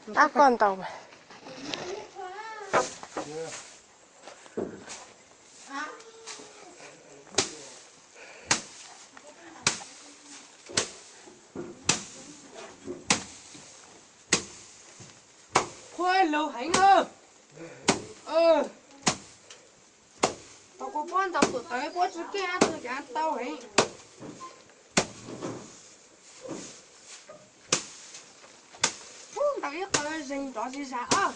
Tab koj ntaus mas. Qhua lug heev. Tau kuv puab ntaus tus tawv puab tsi keej, tus cav tau heev. Ntaus ib qho zeeg nrov zis zag os.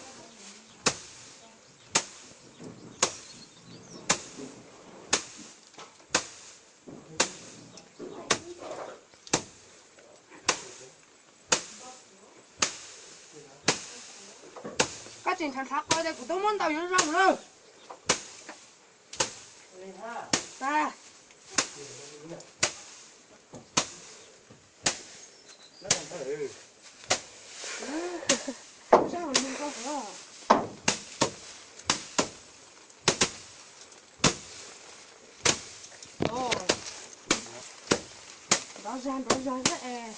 Koj tseem nrhav nrhav qhov tias kuv twb muab ntaus yuav zoo lawm. Nrov zag nrov zag xwb es.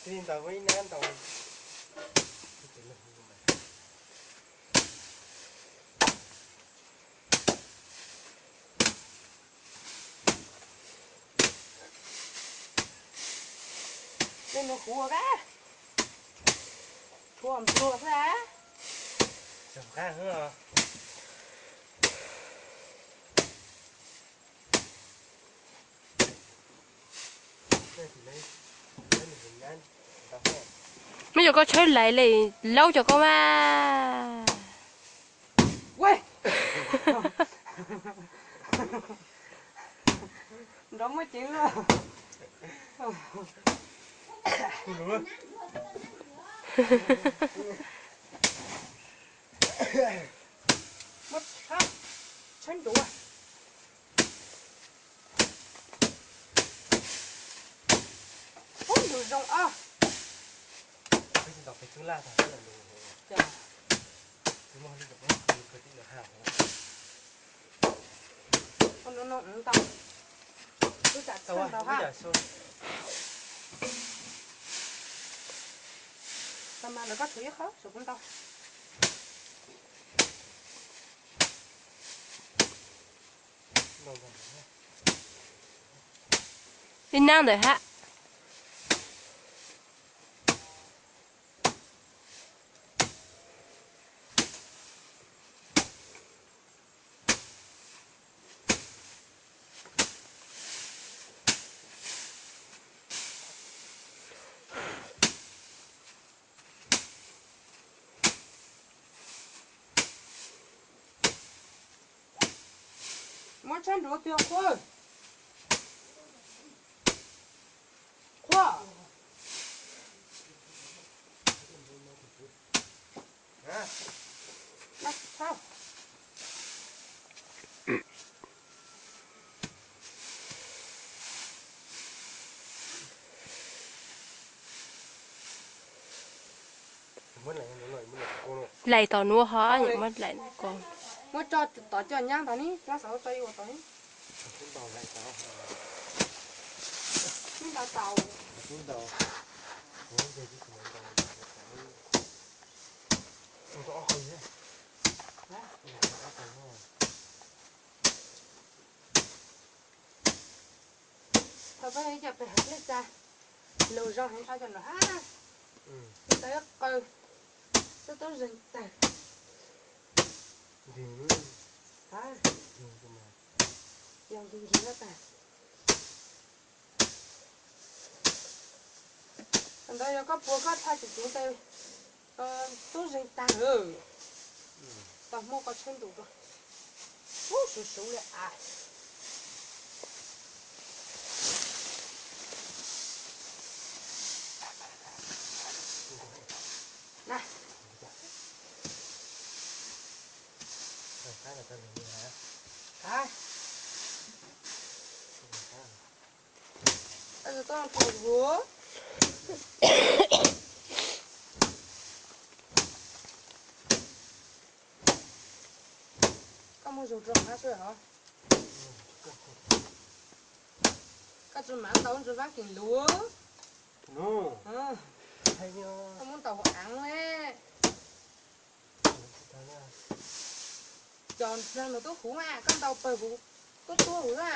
Tij ntaus ib nab ntaus. Tej nuav huv a, tshua tshua xwb. Muab cov koj tshawb lais li, laub cov koj mas. Nrov muaj ceev lawm. Muab tshawb, tshawb nruav. Ub, lug zoo os. Ntau, ntau ha. Tau mas lawv koj tshuav ib qho tshuav kuv ntau. Ib nab ntawd hab. Muab tshawb nruav kiag Qhua. Qhua. Laim tom nuav ho, muab laim ko. Muab tso tod coj nyab ntawd ni, nyab xav tso ib ua tod ni. Ntau tau. Thaum peb coj pem hav pliag tsa, lug zoo heev thaum cov nram hab, tau ib qw, xub tub zeeg tag. Yog nkig nkig tag. Ntawd yog koj puag koj tha tsis tseev tes, tub zeeg tag lawm. Tau muab koj tshab ntus rau. Ub, suv suv li as. Na. Koj tau huv. Koj muab zug rau hab seb os. Koj tsis mam ntaus ntsis vaab keem lug. Koj muab ntaus huv aav le. Cov nag nws tub huv mas koj ntaus pawg huv, tub tub huv na.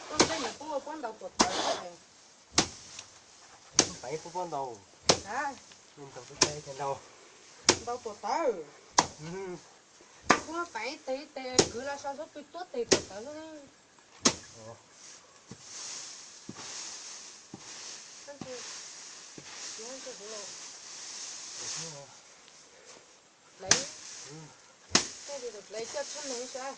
Koj ntaus puab puab ntaus tuam tawv. Puab ntaus, ntaus tuam tawv. Puab muab peev ib teg ib teg kwv los sau xub pwg tuab teg tuam tawv xwb. Plev, tej tus plev coj tshab neeg saib.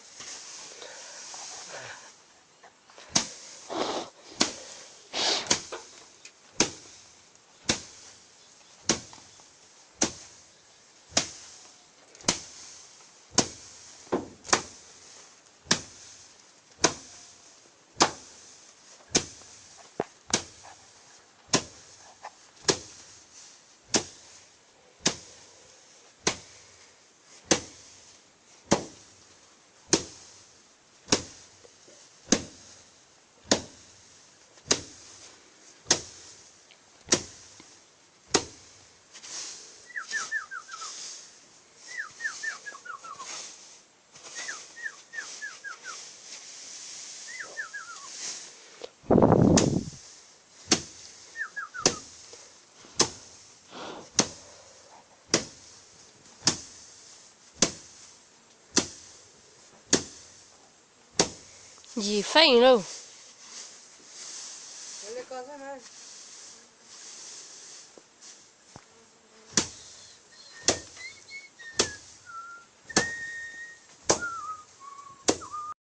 Yim feem lauj.